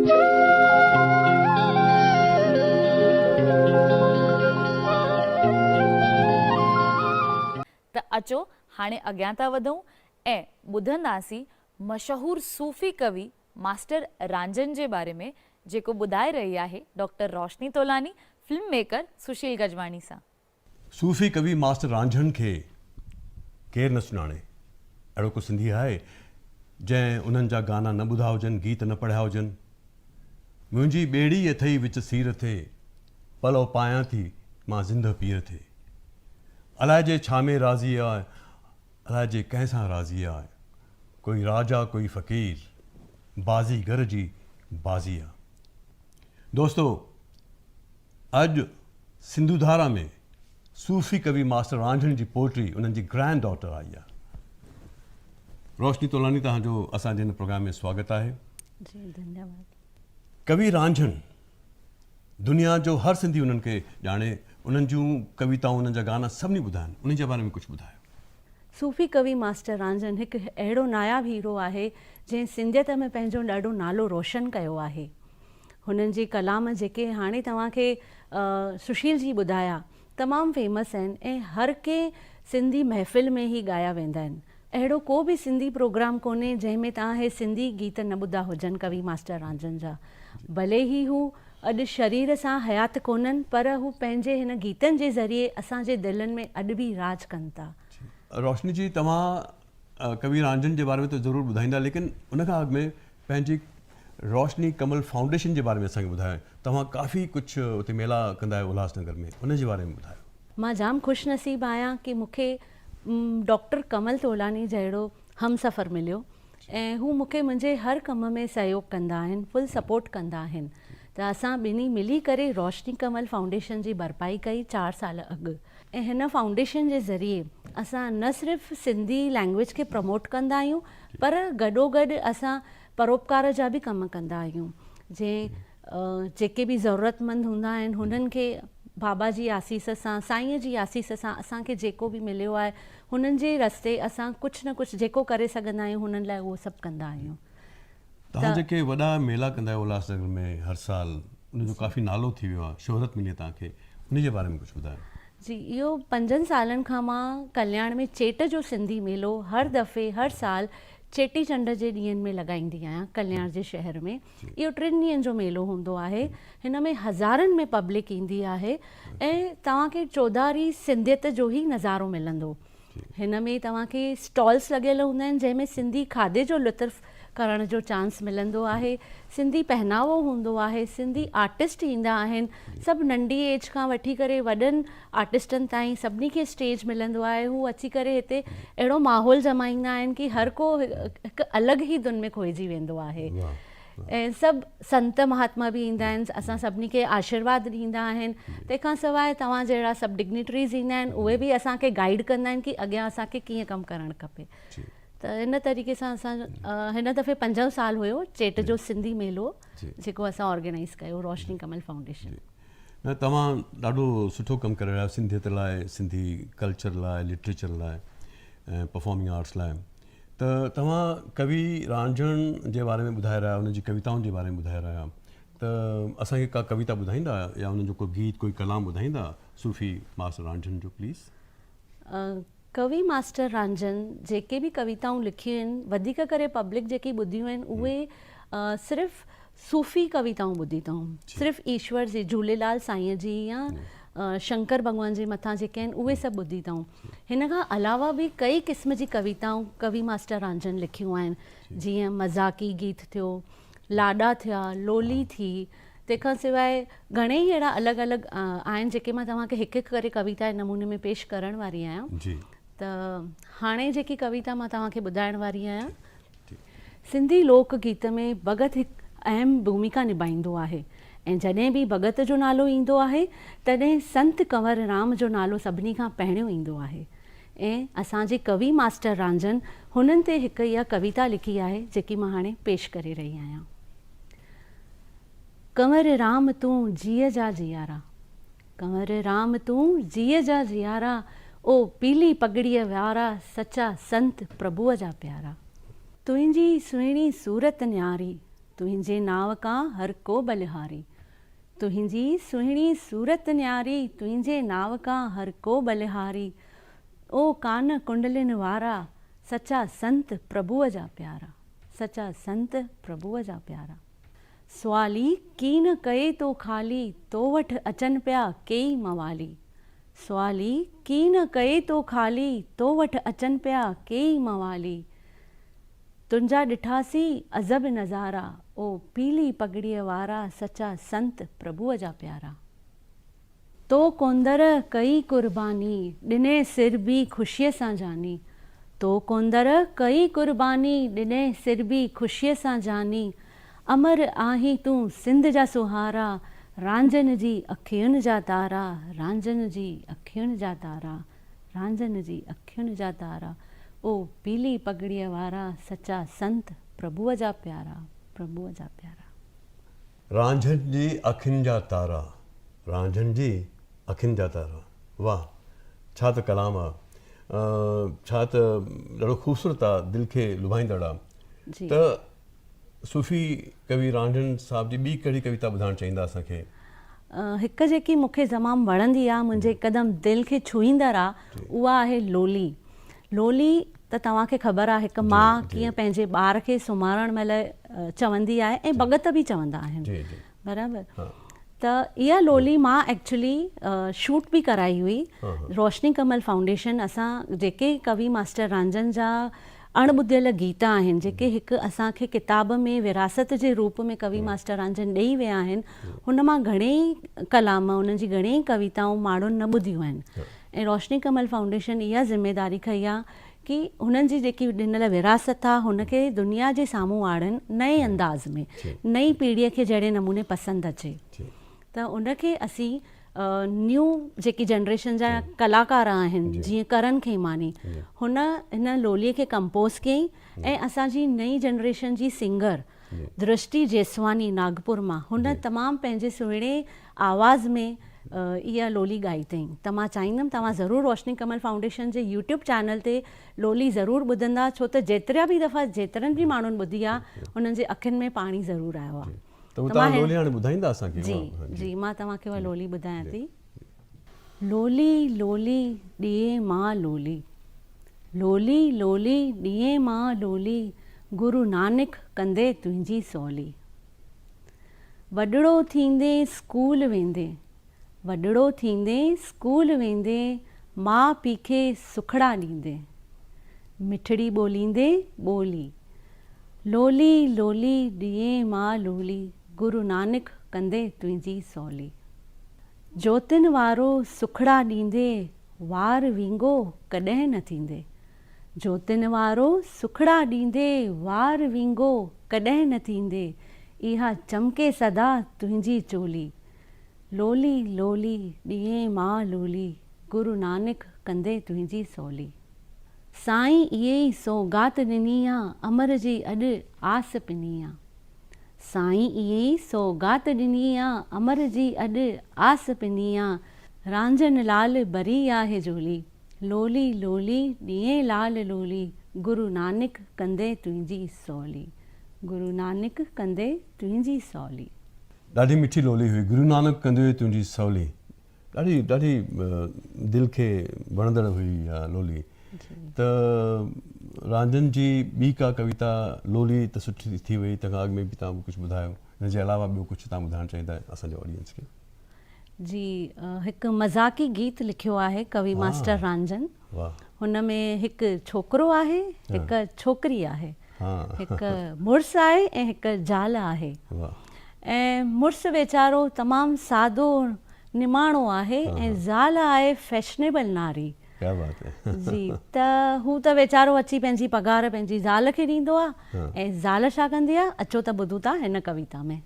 ته اچو هاڻي اڳيان ٿا وڌون ۽ ٻڌنداسين مشهور صوفي ڪوي ماسٽر رانجهن جي باري ۾ جيڪو ٻڌائي رهي آهي doctor Roshni Tolani film maker Sushil Gajwani سان. صوفي ڪوي ماسٽر رانجهن کي ڪير نه سڃاڻي. اهڙو ڪو سنڌي آهي جنهن انهن جا گانا نه ٻڌا هجن، گيت نه پڙهيا هجن. منهنجي ٻيڙي اٿئي وچ سير ٿي، پلئو پايان ٿي مان زندهه پير ٿي. الائجي ڇا ۾ راضي آء، الائجي ڪنهن سان راضي آء. ڪوئي راجا ڪوئي فقير، بازيگر جي بازي آ. دوستو! اڄ سنڌو ڌارا ۾ صوفي ڪوي ماسٽر رانجهڻ جي پوئٽري انهن جي گرينڊ ڊاٽر آئي آهي. روشني تولاني توهان جو اسان جي هن پروگرام ۾ سواگت آهي. جي ڌنيواد. ڪوي رانجهڻ دنيا جو هر سنڌي انهن کي ڄاڻي انهن جون ڪويتائون انهن جا گانا سڀني ٻڌا آهن انهن جي باري ۾ ڪجهه ٻڌايو. صوفي ڪوي ماسٽر رانجهن هڪ اهڙو ناياب هيرو آهي جنهن سنڌيت ۾ پنهنجو ڏاڍو نالو روشن ڪيو آهي. هنن جي ڪلام جيڪي هاڻي توهان کي سشيل جي ٻڌايا تمام فيمس آهن ۽ هر ڪنهن سنڌي محفل ۾ هي ڳايا ويندا آهن. اهڙو ڪو به سنڌي پروگرام ڪونهي جنهن ۾ توهان هي سنڌي گيت نه ٻڌا هجن ڪوي ماسٽر رانجهن جا. ڀلي هي هو اڄ شرير سان حيات ڪونهن پر هو پنهنجي هن گيتن جي ذريعي اسان جي دلن ۾ اڄ به راڄ ڪن ٿا. روشني جي توهان ڪوي رانجهن جي باري ۾ ته ضرور ٻڌائيندا ليڪن ان کان اڳ ۾ پنهنجي روشني ڪمل فائونڊيشن جي باري ۾ اسان کي ٻڌايو توهان ڪافي ڪجهه اتي ميلا ڪندا آهيو الهاس نگر ۾ ان جي باري ۾ ٻڌايو. مان جام خوش نصيب آهيان ڪي مون کي ڊاڪٽر ڪمل تولاني جهڙو همسفر مليو ۽ هو مون کي منهنجي هر ڪم ۾ سهيوگ ڪندا آهن فل سپورٽ ڪندا آهن ته اسان ٻنهي ملي ڪري روشني ڪمل فائونڊيشن جي ڀرپائي ڪئي چار سال اڳ ۽ هن فائونڊيشن جي ذريعي اسان نه صرف سنڌي لينگويج کي پروموٽ ڪندا آهيون پر گڏوگڏ اسان پروپڪار جا به ڪم ڪندا آهيون جنهن جيڪي به ضرورتمند هوندا آهن هنن کي بابا جي آسيس سان سائين جي آسيس سان اسان کي جيڪو به مليو آهي هنن جي رستي اسان ڪجهه نه ڪجهه جيڪو ڪري سگهندا آهيون هنن لاء اهو سڀ ڪندا آهيون. توهان جيڪي وڏا ميلا ڪندا آهيو الهاس نگر ۾ هر سال ان جو ڪافي نالو ٿي ويو آهي شهرت ملي آهي توهان کي ان جي باري ۾ ڪجهه ٻڌايو. جي اهو پنجن سالن کان مان ڪلياڻ ۾ چيٽ جو سنڌي ميلو هر دفعي هر سال چيٽي چنڊ جي ڏينهن ۾ لڳائيندي آهيان ڪلياڻ جي شهر ۾ اهو ٽن ڏينهن جو ميلو هوندو آهي هن ۾ هزارن ۾ پبلڪ ايندي آهي ۽ توهان کي چوڌاري سنڌيت جو ئي نظارو ملندو. هن ۾ توهان کي اسٽالس لڳيل هوندا آهن جنهن ۾ سنڌي کاڌي جو لطف ڪرڻ جو چانس ملندو آهي، سنڌي پهناوو هوندو آهي، سنڌي آرٽسٽ ايندا آهن، سڀ ننڍي ايج کان وٺي ڪري وڏن آرٽسٽن تائين سڀني کي اسٽيج ملندو آهي، هو اچي ڪري هتي اهڙو ماحول جمائيندا آهن ڪي هر ڪو هڪ الڳ ئي دن ۾ کوئجي ويندو آهي. ۽ سڀ سنت مهاتما به ايندا آهن اسان سڀني کي آشيرواد ڏيندا آهن تنهن کان سواء توهان جهڙا سڀ ڊگنيٽريز ايندا آهن اهي به اسان کي گائيڊ ڪندا آهن ڪي اڳيان اسان کي ڪيئن ڪم ڪرڻ کپي ته ان طريقي سان اسان هن دفعي پنجون سال هيو چيٽ جو سنڌي ميلو جيڪو اسان آرگنائيز ڪيو روشني ڪمل فائونڊيشن. نه توهان ڏاڍو سٺو ڪم ڪري رهيا آهيو سنڌيت لاء سنڌي ڪلچر لاء لٽريچر لاء ۽ پرفارمنگ آرٽس لاء ته توهان ڪوي رانجهڻ جي باري ۾ ٻڌائي رهيا آهيو انهن جي ڪويتائن جي باري ۾ ٻڌائي رهيا آهيو ته اسان کي ڪا ڪويتا ٻڌائيندا يا انهن جو ڪو گيت ڪوئي ڪلام ٻڌائيندا صوفي ماسٽر رانجهن جو پليز. ڪوي ماسٽر رانجهن جيڪي به ڪويتائون لکيون آهن وڌيڪ ڪري پبلڪ جيڪي ٻڌيون آهن اهي صرف صوفي ڪويتائون ٻڌي اٿئون صرف ايشور جي جهوليلال سائين جي يا شنڪر ڀڳوان جي مٿان جيڪي آهن اهي سڀ ٻڌي اٿئون هن کان علاوه به ڪئي قسم جي ڪويتائون ڪوي ماسٽر رانجهن لکيون آهن جيئن مذاقي گيت ٿيو لاڏا ٿيا لولي ٿي تنهن کان سواء گهڻي ئي اهڙا الڳ الڳ آهن جيڪي مان توهان کي هڪ هڪ ڪري ڪويتا جي نموني ۾ پيش ڪرڻ واري آهيان ته هاڻي جيڪي ڪويتا مان توهان کي ٻڌائڻ واري آهيان سنڌي لوڪ گيت ۾ ڀڳت هڪ اهم ڀوميڪا نڀائيندو آهي ۽ جڏهن به ڀڳت جو نالو ايندو آهي تڏهن سنت ڪنور رام جو نالو سڀني کان پهريون ايندو آهي ۽ اسان جي ڪوي ماسٽر رانجهن هنن تي هڪ اها ڪويتا لکي آهي جيڪي مان هاڻي پيش ڪري رهي آهيان. ڪنور رام تون جيء جا جيارا. ڪنور رام تون جيء جا جيارا، او پيلي پڳڙيء وارا سچا سنت پرڀوء جا پيارا. تنهنجي سهڻي صورت نياري، تنهنجي نانء ڪان هر ڪو بلهاري. تنهنجي سهڻي صورت نياري، تنهنجي نانء ڪان هر ڪو بلهاري. او ڪان ڪنڊلين وارا، سچا سنت پرڀوء جا پيارا، سچا سنت پرڀوء جا پيارا. سوالي ڪين ڪئي تو خالي، تو وٽ اچن پيا ڪيئي موالي. سوالي ڪين ڪئي تو خالي، تو وٽ اچن پيا ڪيئي موالي. تنهنجا ڏٺاسين عجب نظارا، او پيلي پڳڙيء وارا، سچا سنت پرڀوء جا پيارا. تو ڪوندر ڪئي قرباني، ڏني سر به خوشيء سان جاني. تو ڪوندر ڪئي قرباني، ڏني سر به خوشيء سان جاني. امر آهين تون سنڌ جا سهارا، رانجهن جي اکين جا تارا، رانجهن جي اکين جا تارا، رانجهن جي اکين جا تارا. او پيلي پڳڙيء وارا، سچا سنت پرڀوء جا پيارا، پرڀوء جا پيارا. رانجهن جي اکين جا تارا رانجهن جي اکين جا تارا واه ڇا ته ڪلام آ ڇا ته ڏاڍو خوبصورت آ دل کي لڀائيندڙ آ ته صوفي ڪوي رانجهن صاحب جي ٻي ڪهڙي ڪويتا ٻڌائڻ چاهيندا اسان کي. هڪ جيڪي مون کي تمام وڻندي آ منهنجي هڪدم دل کي ڇهيندڙ آ اها آهي لولي لولي ته توهان کي خبر آهي هڪ ماء ڪيئن پنهنجي ٻار کي سمهارڻ مهل چوندي آهي ۽ ڀڳت به چوندا آهن برابر ته اها لولي مان ايڪچولي شوٽ به ڪرائي هئي روشني ڪمل فائونڊيشن اسان جيڪي ڪوي ماسٽر رانجهن جا اڻ ٻڌيل گيت آهن جيڪي هڪ اسان کي ڪتاب ۾ وراثت جي روپ ۾ ڪوي ماسٽر رانجهن ڏئي ويا آهن هن مان گهڻي ئي ڪلام انهن جي گهڻي ئي ڪويتائون ماڻهن نه ٻڌيون آهن ۽ روشني ڪمل فائونڊيشن اها ذميداري کنئي آ ڪي هنن جي جيڪي ڏنل وراثت آ هن کي دنيا جي سامهون آڻن نئين انداز ۾ نئين پيڙهي کي جهڙي نموني پسند اچي ته ان کي اسين نيو جيڪي جنريشن جا ڪلاڪار آهن جيئن ڪرن کيماني هن هن لولي کي ڪمپوز ڪيائين ۽ اسان جي نئين جنريشن جي سنگر درشٽي جيسواني ناگپور مان هن تمام پنهنجي سهڻي آواز ۾ اها لولي ڳائي اٿئين ته مان چاهيندم توهان ضرور روشني ڪمل فائونڊيشن جي يوٽيوب چينل تي لولي ضرور ٻڌندا ڇو ته جيترا به دفعا جيترن به ماڻهن ٻڌي آ انهن جي اکين ۾ پاڻي ضرور آيو آ ته توهان لولي هاڻي ٻڌائيندا اسان کي جي جي مان توهان کي اها لولي ٻڌايان ٿي لولي لولي ڏيئي مان لولي لولي لولي ڏيئي مان لولي گرو نانڪ ڪندي تنهنجي سولي. وڏڙو ٿيندين اسڪول ويندين وڏڙو ٿيندين اسڪول ويندين ماء پي کي سکڙا ڏيندين مٺڙي ٻوليندين ٻولي لولي لولي ڏيئي ماء لولي گرو نانڪ ڪندي تنهنجي سولي. جوتين وارو سکڙا ڏيندي وار وينگو ڪڏهن نه ٿيندي. جوتين وارو سکڙا ڏيندي وار وينگو ڪڏهن نه ٿيندي. اها چمڪي سدا تنهنجي چولي. لولي لولي ڏيئين ماء لولي گرو نانڪ ڪندي تنهنجي سولي. سائين اهي ئي سوغات ڏني آ امر جي اڄ آس پني آ. سائين اهي ئي سوغات ڏني آ امر جي اڄ آس پني آ رانجهن لال بري آهي جهولي لولي لولي ڏيئين لال لولي گرو نانڪ ڪندي تنهنجي سولي گرو نانڪ ڪندي تنهنجي سولي. ڏاڍي مٺي لولي هئي گرو نانڪ ڪندي تنهنجي سولي. ڏاڍي ڏاڍي دل کي وڻندڙ هئي اها لولي ته رانجهن جي ٻي ڪا ڪويتا لولي ته سٺي ٿي وئي تنهن کان اڳ ۾ به توهان ڪجهه ٻڌايو ان جي علاوه ٻيو ڪجهه توهان ٻڌائڻ چاهيندا اسان جي آڊينس کي. جي هڪ مذاقي گيت لکيو آهي ڪوي ماسٽر رانجهن هن ۾ هڪ ڇوڪرو آهي هڪ ڇوڪري آهي هڪ مڙس آهي ۽ هڪ زال آهي ۽ مڙس ويچارو تمام سادو نماڻو آهي ۽ زال آهي فيشنيبل ناري جي ته هو ته ويچارو اچي پنهنجي پگهار پنهنجي زال کي ڏيندو آ ۽ زال ڇا ڪندي آ اچو ته ٻڌون ٿا هن ڪويتا ۾.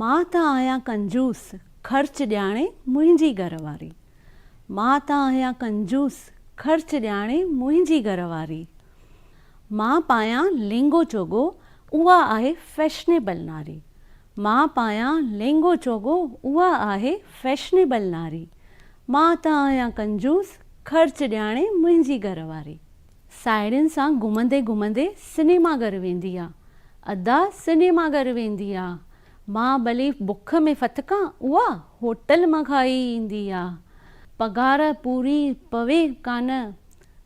مان ته آهيان ڪنجوس خرچ ڏياڻي منهنجي گهر واري مان ته آهيان ڪنجوس خرچ ڏياڻي منهنجي گهر واري مان پايان لينگو چوڳو اها آهي فيشنيبل ناري مان پايان لينگو چوڳو اها آهي فيشنيبل ناري مان ته آهيان ڪنجوس خرچ ڏياڻي منهنجي گهر واري. ساهيڙين سان گهمندي گهمندي سنيما گهر ويندي آ. ادا سئنيما گهر ويندي آ. مان ڀلي بک ۾ ڦٿڪان اها هوٽل مان کائي ايندي آ. پگهار پوري پوي ڪانه،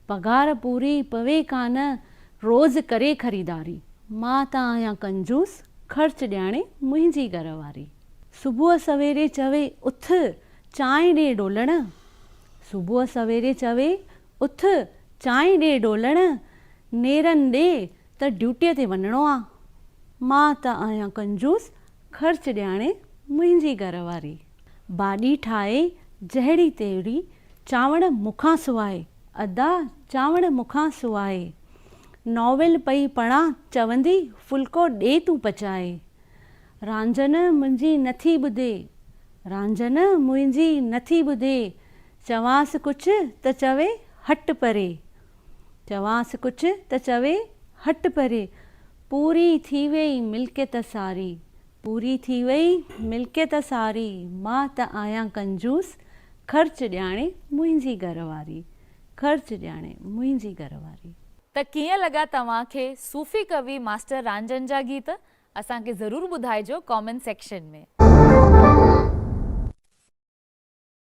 پگهار پوري پوي ڪانه، روز ڪري خريداري. مان ته آهيان ڪنجوس، خرچ ڏياڻي منهنجي گهر واري. صبح سويري چوي اٿ چانهه ڏي ڊولڻ، صبح سويري چوي اٿ چانهه ڏي ڊولڻ، نيرن ڏي ته ڊيوٽيء تي وڃڻو آ. مان ته آهيان ڪنجوس، خرچ ڏياڻي منهنجي گهر واري. ڀاڄي ٺاهي جهڙي تهڙي، چانوڻ مون کان سواء، ادا چانوڻ مون کان سواء. ناول پئي پڙهان چوندي ڦلڪو ڏي تون پچائي. رانجهن منهنجي نٿي ٻڌي، رانجهن منهنجي نٿي ٻڌي، چوانس ڪجهه ته چوي هٽ پري. چوانس ڪجهه ته چوي هٽ پري. پوري ٿي ويئي ملڪيت ساري، پوري ٿي ويئي ملڪيت ساري، مان ته آهيان ڪنجوس، خرچ ڏياڻي منهنجي گهر واري، خرچ ڏياڻي منهنجي گهر واري. ته ڪيئن لڳا توهان کي صوفي ڪوي ماسٽر رانجهن جا گيت؟ اسان کي ضرور ٻڌائجو ڪامينٽ سيڪشن ۾.